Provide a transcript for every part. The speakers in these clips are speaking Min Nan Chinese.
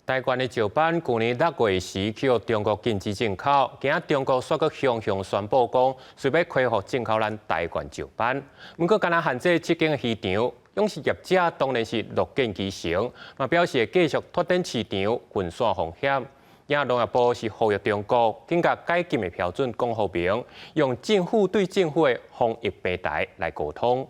台灣的石斑舊年6月時去予中國禁止進口，今仔中國煞閣雄雄宣布講，誓欲恢復進口咱台灣石斑。毋過，干焦限制七間漁場，養殖業者當然是樂見其成，嘛表示會繼續拓展市場，分散風險。今仔農業部是呼籲中國，緊共解禁的標準講予明，用政府對政府的防疫平台來溝通。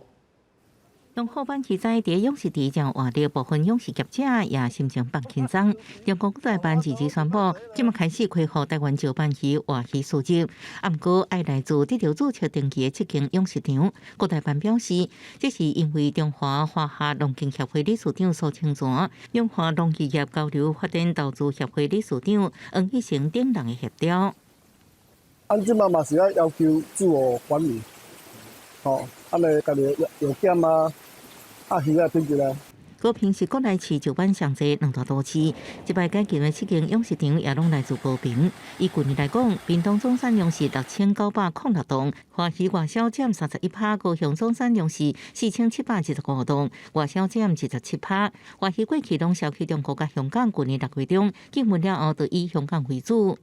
農好板記載，佇養殖池正活躍，部分養殖業者也心情放輕鬆。中國國台辦日前宣布，這馬開始恢復台灣石斑魚活魚輸入，啊，毋過愛來自得著註冊登記的七間養殖場。國台辦表示，這是因為中華華夏農經協會理事長蘇清泉、中華農漁業交流發展投資協會理事長黃義成等人的協調。按這馬嘛是愛要求自我管理，吼，按呢家己藥檢啊。啊，魚仔品質咧。高雄是國內飼石斑上濟兩大都市，這擺解禁的七間養殖場也攏來自高屏。以舊年來講，屏東總產量是6906噸，活魚外銷佔31%，高雄總產量是4725噸，外銷佔27%。活魚過去攏銷去中國佮香港，舊年6月中禁運了後，就以香港為主。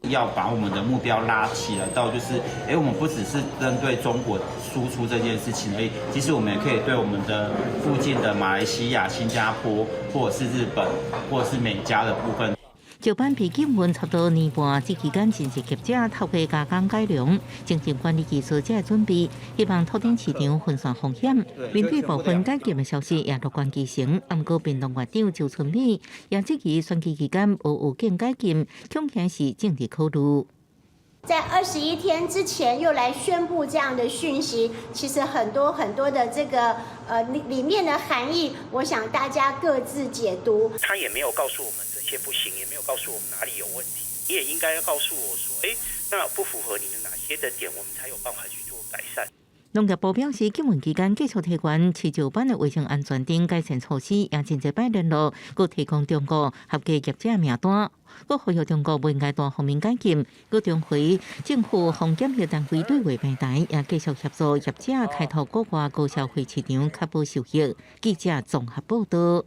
要把我們的目標拉起來，到就是，我們不只是針對中國輸出這件事情而已，其實我們也可以對我們的附近的馬來西亞、新加坡，或者是日本，或者是美加的部分。石斑被禁運差不多年半，這期間真濟業者透過加工改良、精進管理技術，這個準備，希望拓展市場，分散風險。面對部分解禁的消息，也樂觀其成。毋過，屏東縣長周春米也質疑選舉期間無預警解禁，恐驚是政治考慮。在21天之前又來宣布這樣的訊息，其實很多很多的這個裡面的含義，我想大家各自解讀。他也沒有告訴我們這些不行，也沒有告訴我們哪裡有問題。你也應該要告訴我說，那不符合你的哪些的點，我們才有辦法去做改善。農業部表示，禁運期間繼續提懸飼石斑的衛生安全等改善措施，也真濟擺聯絡，閣提供中國合格業者名單，閣呼籲中國袂應該單方面解禁，閣重回政府防檢疫單位對話平台，也繼續協助業者開拓國外高消費市場，確保受益。記者綜合報道。